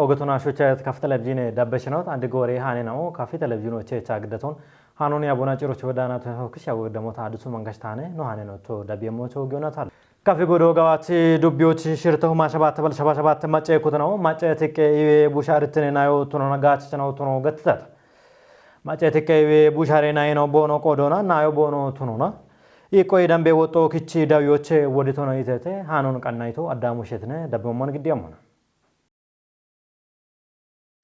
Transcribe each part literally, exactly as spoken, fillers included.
Ogetona shucha kafi televizhiine dabbeshinot andi gore hane na'o kafi televizhiino checha giddaton hanoni abona ciro chibadana to kisha wegdamota adusu mangash tane no hane no to dabiyemo to gyonatal. Kafi godo gawati dubbiyochi shirta huma shabatta bal shaba shabatta macce kutanawo macce tikke iwe busharitine nayo tunona gachi chanawo tuno gattat. Macce tikke iwe bushare nayo bono qodona nayo bono tunona. Iko idambe woto kichi dawiyoche woditono itete hanon qannayto addamu shetine dabbemon giddiyamona.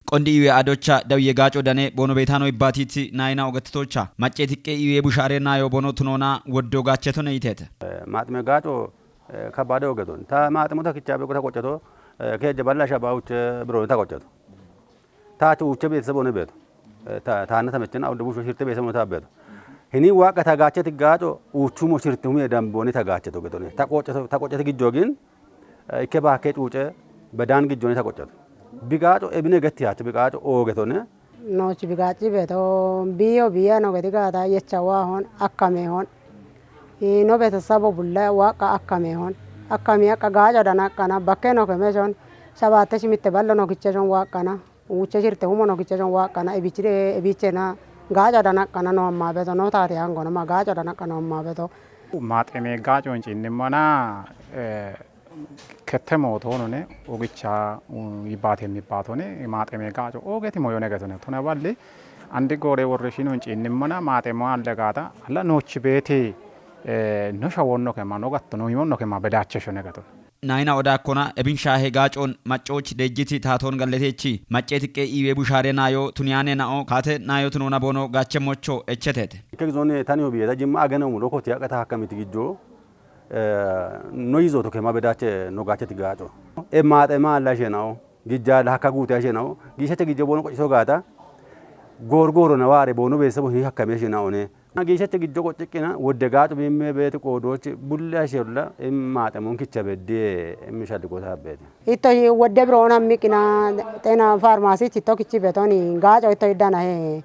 Qondi iwe adocha dawiye gaco dane bono betano ibbatiti nayina ogattitocha macce tikke iwe bushare nayo bono tunona woddo gachetone itete. Maaxime gaaco, eh, kabbaade ogeton. Ta maaximo ta kichaabe ta qocceto, eh, keejja balla shaba uche birone ta qocceto. Ta chu uche beetesebone beeto. Eh, ta, taanna ta mechena awde busho shirte beetesebone ta beeto. Hini waaqa ta gaacheti gaaco uchumo shirte hume dambone ta gaacheto ogetone. Ta qocceto, ta qoccete gijjo gin, eh, ikke baakke cuuce bedaan gijjone ta qocceto. Bi gaaco ebine getti haache bi gaaco ogetone. Noochi bigaaci beto biyo biya no gedi gaata yecha waa hon akkame hon. Ino beto sabo bulla waaqa akkame hon. Akkami akka gaaco dana akkana bakke no keme shon. Shabatte shimitte ballo no giche shon waaqqana. Uche shirte humo no giche shon waaqqana. Ebichire ebichena gaaco dana akkana no amma beto no taate angono ma gaaco dana akkana amma beto. Maaxeme gaaco incinnimana, eh, kette mootoonone ogicha, um, yibbaate mibbaatone maaxeme gaaco oogeti moyone getone. Tone balli andi goore worrishino incinnimana maaxemo alle gaata alla noochi beeti, eh, no shawonno kema, no gatto, no himonno kema bedaache shone getone. Nayina odakkona ebin shaahe gaacon maccoch dejjiti taatoon galletechi macce tiqqe iwe bushaare nayo tuniyane na'o kaate nayo tunona bono gaache mocho echetete. Ikke gizone tani hobiye ta jimma agana umulo koti akka ta hakkamiti gijjo, eh, no yizoto kema bedaache no gaacheti gaaco. E maaxe maalla shenao, gijjaalla hakka guute shenao, giishacha gijjo bono qociso gaata, goor gooro na waare boono beetesebo hi hakkame shenao ne. Giishacha gijjo qociqqina, wodde gaaco bimme beeti qoodoochi, bulle asherulla, im maaxe mon kicha bedde, im shalli goota beeti. Itto wodde biroona miqqina, xena faarmaasi chitto kichi betoni, gaaco itto iddana he.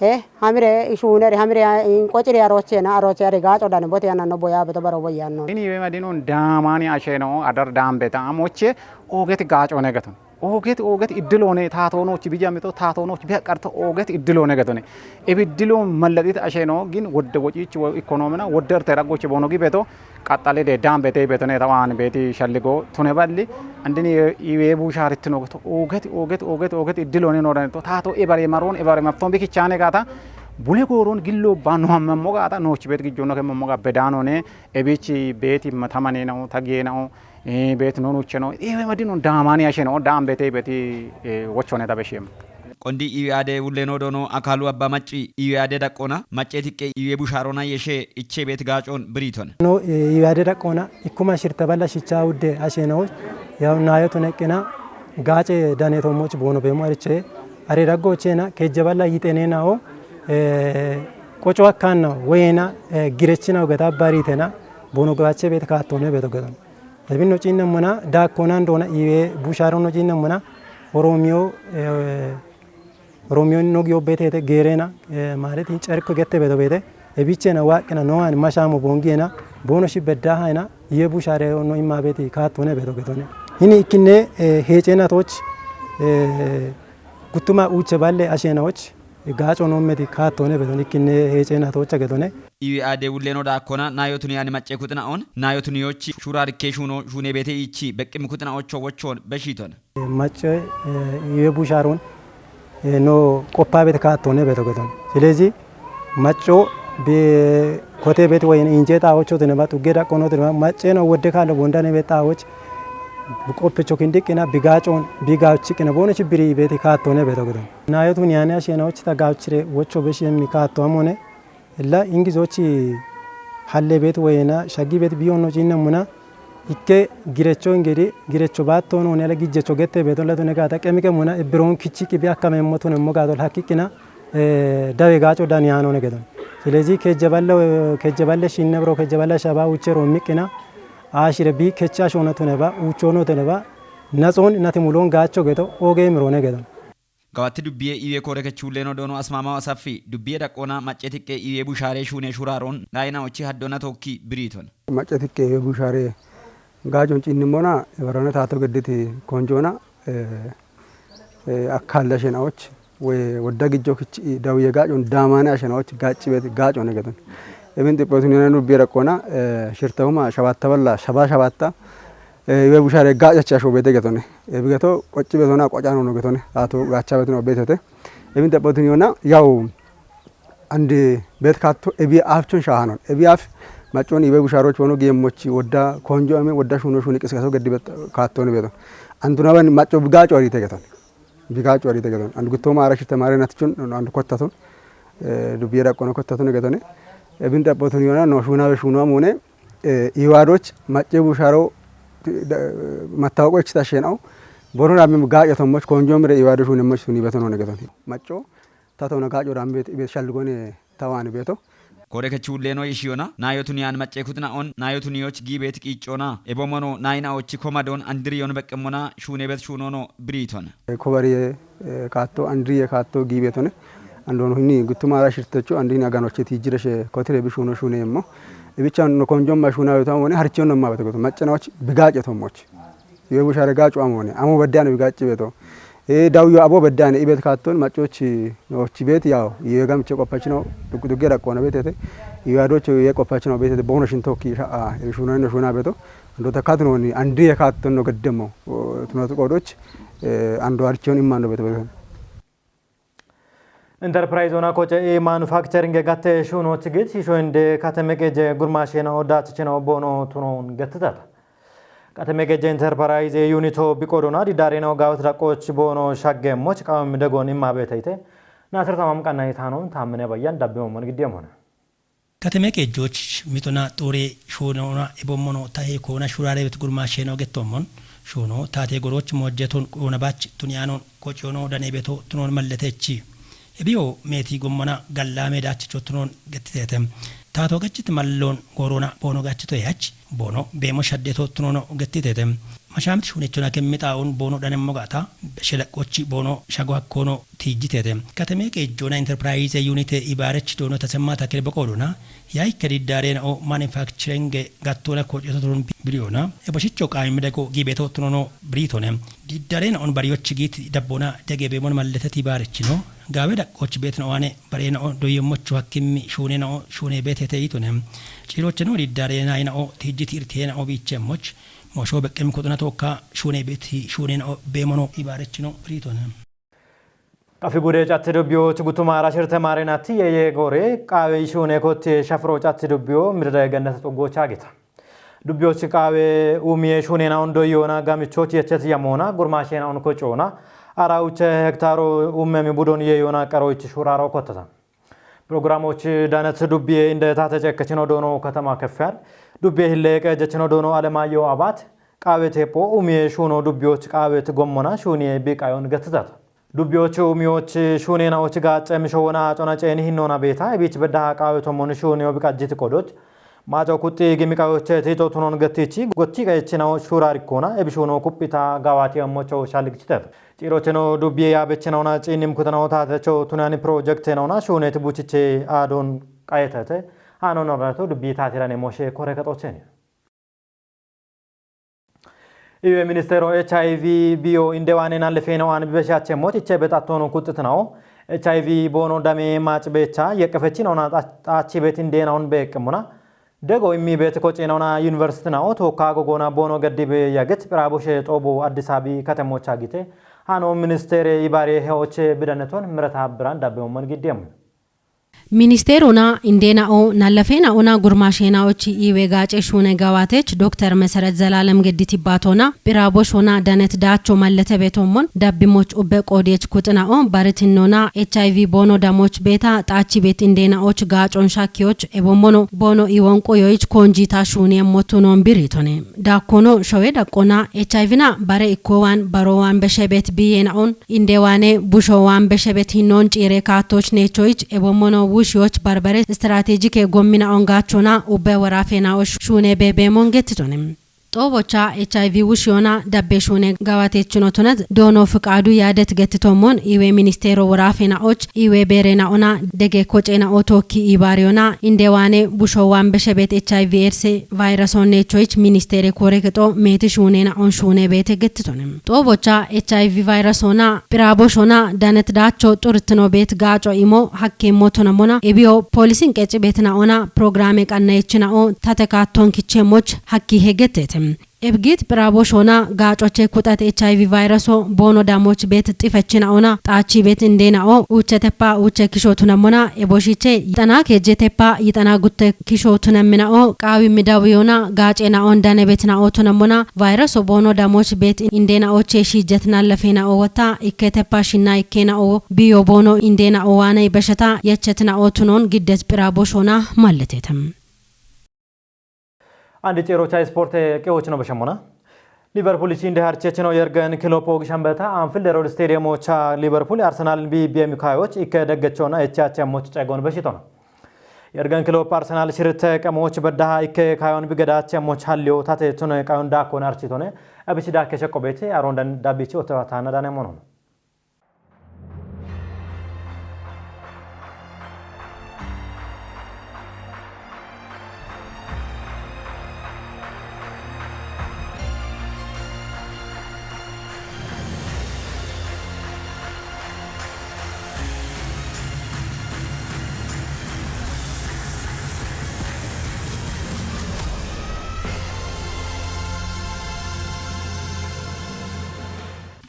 He, hamire ishuuneri, hamire, in qociri arochena, aroche ari gaaco dane boti ananno boya beto baro boyanno. Ini we madinun daamani asheno adar daambeta amoche oogeti gaaco negaton. Oogeti, oogeti iddilone taatonochi bijamito, taatonochi biaqarto oogeti iddilone getone. Ebi iddilo malladit asheno gin wodde wocichi wo ikonomina, wodde erte raggochi bono gibeto, qaxxale de daambete betone tawaan beeti shalligo tune balli, andini iwe busharittino geto, oogeti, oogeti, oogeti, oogeti iddilone noranito, taato ebare maroon, ebare mafton bikichane gaata, bule gooron gillo ba no hammammo gaata, noochi beet gijjono kemmammo ga bedaanone, ebichi beeti matamane nao, tagiye nao, eh, beeti non ucheno, iwe madino daamani asheno, daambete beeti, eh, wochone tabeshem. Qondi iwe ade wulleno dono akalu abba macci iwe ade daqqona, macce tiqqe iwe busharona yeshe iche beet gaacon biriton. No, eh, iwe ade daqqona, ikkuma shirta balla shicha wudde asheno, yaw nayo tuneqqina, gaace dane tommoch bono bemo ariche, are raggochena, kejje balla yitene nao, eh, qoco akkanna, weyena, eh, girechina ugeta baritena, bono gaache beet kaattone beto geton. Ebin no cinna muna, dakkona ndona iwe busharono cinna muna, Oromiyo, eh, Oromiyo no giyo betete geerena, eh, maaret in cerko gette beto bete, ebichena waaqqina no an mashamo bongiyena, bono shi bedda hayna, iye bushare no imma beti kaattone beto getone. Hini ikkinne, eh, heecena toch, eh, guttuma uche balle ashena och, gaaco no meti kaattone beton ikkinne heecena tocha getone. Iwe ade wulleno dakkona, nayo tuniyani macce kuxina on, nayo tuniyochi shurar keshuno shune bete ichi beqqim kuxina ocho wochon beshiton. Macce, eh, iwe busharon, eh, no qoppa bete kaattone beto geton. Silezi macco be kote bete wayin inje ta ocho tene ba tugge daqqono tene ba macce no wodde kalo bondane be ta och bu qoppe chokin diqqina bi gaacon bi gaacikina bono chibiri bete kaattone beto geton. Nayo tuniyani ashena och ta gaacire wocho beshi emmi kaatto amone. Illa ingizochi halle bet weyena shaggi bet biyon no cinna muna ikke girecho ingedi girecho baatto no ne la gijjecho gette beton la tune gata qemi qemuna ibbiron kichi qibi akkame mo tune mo gato hakkikina, eh, dawe gaaco daniyano ne gedon. Silezi kejje balle, kejje balle shinne bro kejje balle shaba uchero miqqina ashire bi kecha shono tune ba uchono tune ba natson nati mulon gaacho geto oge miro ne gedon. Gawatti dubbiye iwe kore kechulleno dono Asmamaw Asaffi dubbiye daqqona macce tiqqe iwe bushare shune shuraron nayina ochi haddona tokki biriton. Macce tiqqe iwe bushare gajon cinnimona ebarana tato gedditi konjona, eh, አካል ዳሸናዎች ወ-፣ ወዳ ግጆ ክች ዳውየ ጋጮን ዳማና ሸናዎች ጋጭ ቤት ጋጮ ነገቶን። እብን ጥበቱን የሆነ ዱቤ ረቆና ሽርተውማ ሸባተ በላ ሸባ ሸባታ የቡሻሬ ጋጨቻ ሾ ቤተ ገቶነ። የብገቶ ቆጭ ቤቶና ቆጫ ነው ገቶነ። አቶ ጋቻ ቤት ነው ቤተተ። የምን ጠቦትን ይሆና ያው አንድ ቤት ካቶ እቢ አፍቹን ሻሃኖን እቢ አፍ ማጮን የበቡሻሮች ሆኖ ጌሞች ወዳ ኮንጆ አሜ ወዳ ሹኖ ሹን ቅስቀሰው ገድ ቤት ካቶን ቤቶ አንዱና በን ማጮ ብጋጭ ወሪ ተገቶን። ብጋጭ ወሪ ተገቶን አንድ ጉቶ ማራሽ ተማሪ ናትቹን አንድ ኮታቶን ዱብዬ ዳቆነ ኮታቶን ገቶነ። እብን ጠቦትን ይሆና ነው ሹና በሹኖም ሆነ ኢዋዶች ማጨ ቡሻሮ መታወቆች ታሸናው ቦሮን አብም ጋጭ ተሞች ኮንጆ ምረ ኢዋዶች ሆነ ሞች ሱኒ በተኖ ነገቶን ማጮ ታተውነ ጋጭ ወራም ቤት ቤት ሻልጎን ተዋን ቤቶ። ኮደ ከች ሁሌኖ ይሽዮና ናዮቱን ያን ማጨ ኩትና ኦን ናዮቱን ዮች ጊቤት ቂጮና ኤቦሞኖ ናይናዎች ኮማዶን አንድሪዮን በቀሞና ሹኔ ቤት ሹኖኖ ብሪቶን። ኮበሪ ካቶ አንድሪ የካቶ ጊቤቶን አንዶን ሁኒ ጉቱ ማራ ሽርተቹ አንዲን አጋኖቼ ቲጅረሽ ኮትሬ ብሹኖ ሹኔ ሞ ብቻ ነው። ኮንጆም ማሹና ቤቷ ሆነ ሀርቼውን ነው ማበተጎት ማጨናዎች ብጋጭ ተሞች የቡሻረ ጋጭ አሞ ሆነ አሞ በዳነ ብጋጭ ቤቶ። ዳውዮ አቦ በዳነ ኢቤት ካቶን ማጮች ኖች ቤት ያው የጋምቼ ቆፓች ነው። ዱቅ ዱቅ የዳቆነ ቤት የተ የዋዶች የቆፓች ነው ቤት የተ በሆነ ሽንቶክ ሻአ ሹና ነው ሹና ቤቶ። አንዶ ተካት ነው አንድ የካቶን ነው ገደመው ትኖት ቆዶች አንዶ አርቼውን ኢማን ነው ቤት ቤት። Enterprise ona koce e manufacturing gatte shuno chigit shisho inde kateme geje gurmashe na oda chichino bono tunon gettata. Kateme geje enterprise unito biqodona di dareno gawat da qoch bono shagge moch qawam degon imma betayte. Nasir tamam qanna itanon tamne bayyan dabbe mon gidde mona. Kateme gejoch mitona tore shuno na ebommono tahe kona shurare bet gurmashe no gettomon shuno tate goroch mojjeton kona bach tunianon kocono dane beto tunon malletechi. Ebiyo meti gommona gallame dachicho tunon gettete. Tato gachit mallon gorona bono gachito yach bono bemo shaddeto tunono gettete. Mashamit shunechona kemmita un bono dane mogata shelaqochi bono shago hakkono tijjitete. Kateme gejoona enterprise unite ibarech dono tasemmata kele boqodona. Yai kedi darena o manufacturing gattona kocoto tunon biliyona. Eboshicho qaim dego gibeto tunono britone. Diddarena on bariyochi git dabbona dege bemon malletati barechino. Gawe daqoch betno ane barena o doyemmocho hakkimmi shunena o shune betete itone. Cirocheno diddarena ina o tijjiti irtena o bichemmoch. Mosho beqqem kuduna tokka shune beti shunena o bemono ibarechino britone. Qafi gude catti dubbiyoch gutuma rashirte marenati yeye gore qawe shune kotte shafro catti dubbiyo mirda gannata xoggocha gita. Dubbiyoch qawe umiye shunena ondo yona gamichoch yechet yamona gurmashena on kochona ara uche hektaro ummemi budon ye yona qaro ich shuraro kottata. Programoch danet dubbiye inde tate cekkechino dono katama keffel dubbiye hille qejechino dono alemayo abat qawe tepo umiye shuno dubbiyoch qawe gommona shuniye biqayon gettata. Dubbiyoch umiyoch shunena och gaccem showona acona ceni hinona beta ebich bedda qawe tomon shuniyo biqajjit kodoch. Maco kuxxi gimiqayoche tito tunon gettichi gochi qechinawo shurarikona ebishuno kuphita gawati ammocho shaligchite. Cirocheno dubbiye yabechinawona cinim kutanawo tatecho tunani project nawona shunet buchiche adon qayetete. Hano norato dubbi tatirane moshe kore katocheni. Iwe ministero H I V biyo indewane na lefeno an bibeshache mot iche betattono kuttitnawo. H I V bono dame mac becha yeqefechinawona tachi bet indenawon beqemona. Dego immi bet kocinawona university nawo tokka gogona bono gaddibe yaget piraboshe xobo Addis Abi katemocha gite. Hano ministere ibare heoche bidaneton mirata biran dabbe umman giddemu. Ministeerona indeena'o nallafeena'ona gurmaasheena'ochi iiwe gaace shuune gawaatech Dokter Meseret Zelalem Gedditi baatona phiraaboshona danet daacho mallete beetommon dabbimoch ubbe qoodiyech kuxina'o baritinona H I V boono damoch beeta xaachi beet indeena'och gaacon shakkiyoch ebommono boono iwonqu yoyich koonjiita shuuniyemmotunon biriitone. Daakkono showe daqqona H I V na bare ikkowan barowan beshebet biyena'on indewane bushowan beshebet hinnon ciire kaattoch neechoyich ebommono wushiyoch barbare strateejike gommina'on gaachona ubbe worafena'och shuune bebeemon gettitone. Xoobocha H I V wushiyoona dabbe shuune gawatechino tunat doono fiqaadu yaadet gettitommon iwe ministeero woraafenaoch iwe beerenaona dege kocenao tookki ibaariyona indewaane busho waan beshebet H I V AIDS vayrasonnechoich ministeere kore kexo meeti shuunena on shuune beete gettitone. Xoobocha H I V vayrasona phiraboshona danet daacho xurtino beet gaaco imo hakke motonamona ebiyo poolisin qeci beetinaona programe qannayechinao tate kaatton kichemoch hakki hegetete. Ebgit phiraboshona gaacoche kuxat H I V vayraso boono damoch beet xifechinaona xaachi beet indeenao uucheteppa uuche kishotunamona eboshiche yixana keejeteppa yixana gutte kishotunaminao qaawi midawiyona gaacenaon dane beetinao tunamona vayraso boono damoch beet indeenaoche shiijetna lafeenao wota ikketeppa shinna ikkeenao biyo boono indeenao waanay besheta yechetinao tunon giddet phiraboshona malletetem. Andi cerocha isporte qewochino beshemona. Liverpool ichi inde harchechino Jürgen Klopp ogi shambeta Anfield Road Stadium ocha Liverpool Arsenal B B M kayoch ikke deggechona echache moch cegon beshitona. Jürgen Klopp Arsenal shirte qamoch beddaha ikke kayon bigadache moch hallio tate tune kayon dakon architone. Abisi dake shekko bete arondan dabichi otewa tana dane monon.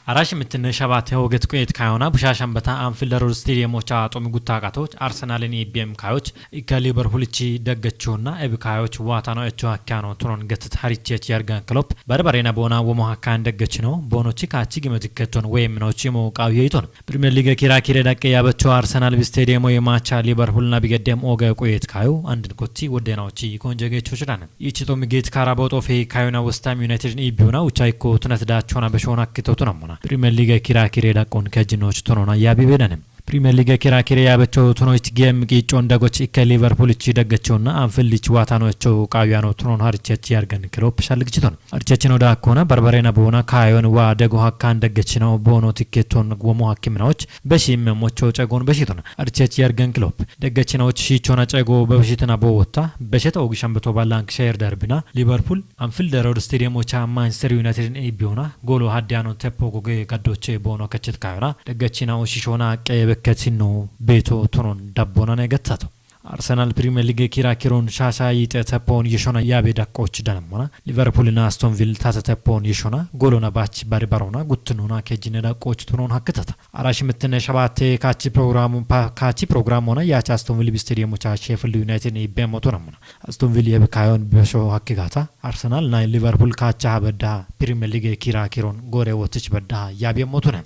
Arash mitine shabate hoget kuyet kayona busha shambata Anfield Road Stadium ocha xomi gutta qatoch Arsenal in E B M kayoch ikka Liverpool ichi deggechona ebi kayoch watano echo hakkano tunon getet harichech Jürgen Klopp barbarena bona womo hakkan deggechino bono chika chigime tikketon wemno chimo qawiyeton. Premier League kira kire dakke yabecho Arsenal bi stadium o yemacha Liverpool na bigedem oge kuyet kayo andin kotti wodena ochi konjege chuchudan. Ichi to migit karabo to fe kayona West Ham United in ibiuna ucha ikko tunat dachona beshona kito tunamona. Premier League kira kire dakon kejinoch tunona yabi bedanem. Premier League kira kire yabecho tuno ich game gichon dagoch ikke Liverpool ichi deggechona Anfield ich watano echo qawiano tunon harichech Jürgen Klopp shaligchiton. Archechino da akkona barbarena bona kayon wa dego hakkan deggechino bono tikketon womo hakkimnaoch beshi memocho cegon beshiton. Archech Jürgen Klopp deggechinoch shichona cego bebeshitna bowotta beshet ogi shambeto ba Lancashire derbina Liverpool Anfield Road Stadium ocha Manchester United in ibiona golo haddiano teppo goge gaddoche bono kechet kayona deggechina oshishona qeye bekketino beto tunon dabbona ne gettato. Arsenal Premier League kira kiron shasha yite tepon yeshona yabe daqqoch danamona. Liverpool na Aston Villa tata tepon yeshona golona bach bari barona guttununa kejine daqqoch tunon hakkitata. Arash mitine shabate kachi program pa kachi program ona yacha Aston Villa bi stadium cha Sheffield United ni bemo tunamona. Aston Villa yabe kayon besho hakkigata. Arsenal na Liverpool kacha habedda Premier League kira kiron gore wotich bedda yabe motune.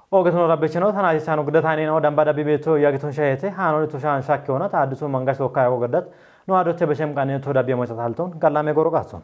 Ogetun rabbechino tana jisano guddatani no damba dabbi beto yagitun shayete hanon to shan shakki ona ta addisu mangash tokka yago gaddat no adotte beshem qane to dabbi mocha talton gallame goro gatson.